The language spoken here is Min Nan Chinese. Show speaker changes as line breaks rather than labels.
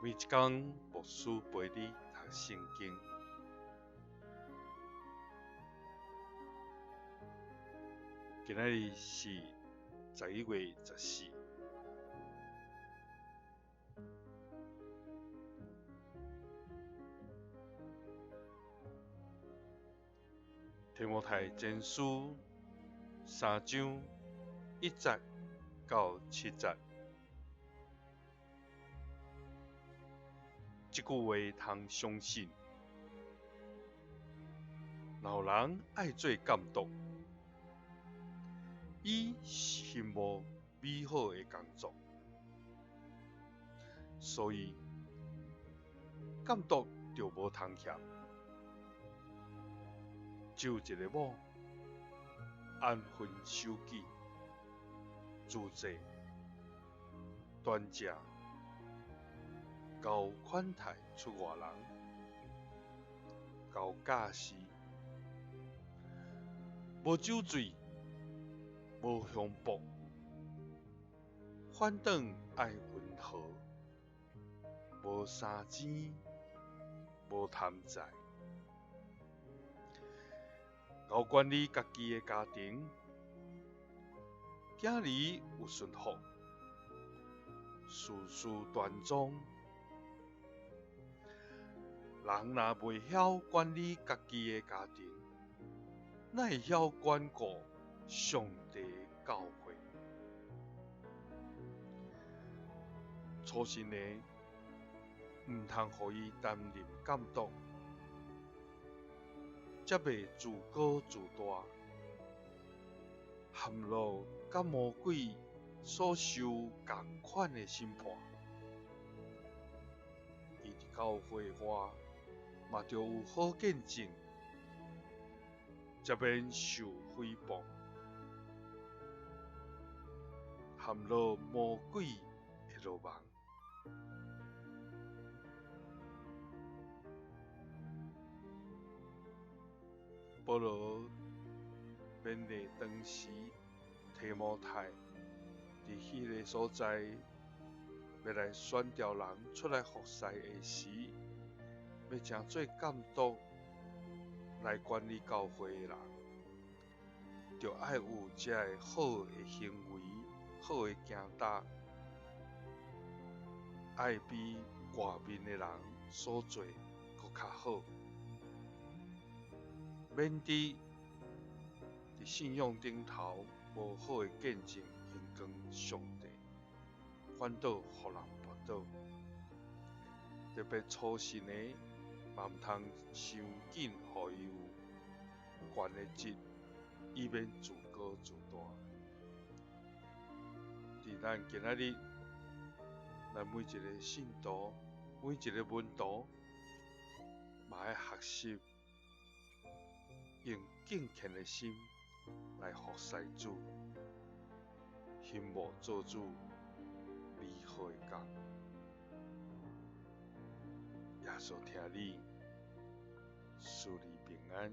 每一工牧師陪你讀聖經。今仔日是11月14。提摩太前書三章一節到七節。這句話通相信，若有人愛做監督，伊是羨慕美好的工作，所以監督就無通嫌。只有一个某，安分守己，自制，端正。𠢕款待出外人，𠢕教示，無酒醉，無強暴，反轉愛溫和，無相爭，無貪財，𠢕管理家己的家庭，囝兒有順服，事事端莊。人若袂曉管理家己的家庭，哪會曉管顧上帝的教會？粗心的，毋通予伊擔任監督，才袂自高自大，陷落佮魔鬼所受仝款的審判。伊佇教會外嘛著有好見證，才免受誹謗，陷落魔鬼的羅網。保羅勉勵當時提摩太佇彼个所在，欲來選調人出來服侍的時，欲請做監督來管理教會的人，著愛有這个好的行為、好的行動，愛比外面的人所做閣較好，免得佇信仰頂頭無好的見證，榮光上帝，反倒予人跋倒。特別粗信的，嘛毋通傷緊，予伊有懸的職，以免自高自大。佇咱今仔日，咱每一个信徒，每一个門徒，嘛愛學習用敬虔的心來服侍主，羨慕做主美好的工。耶穌疼你，賜你平安。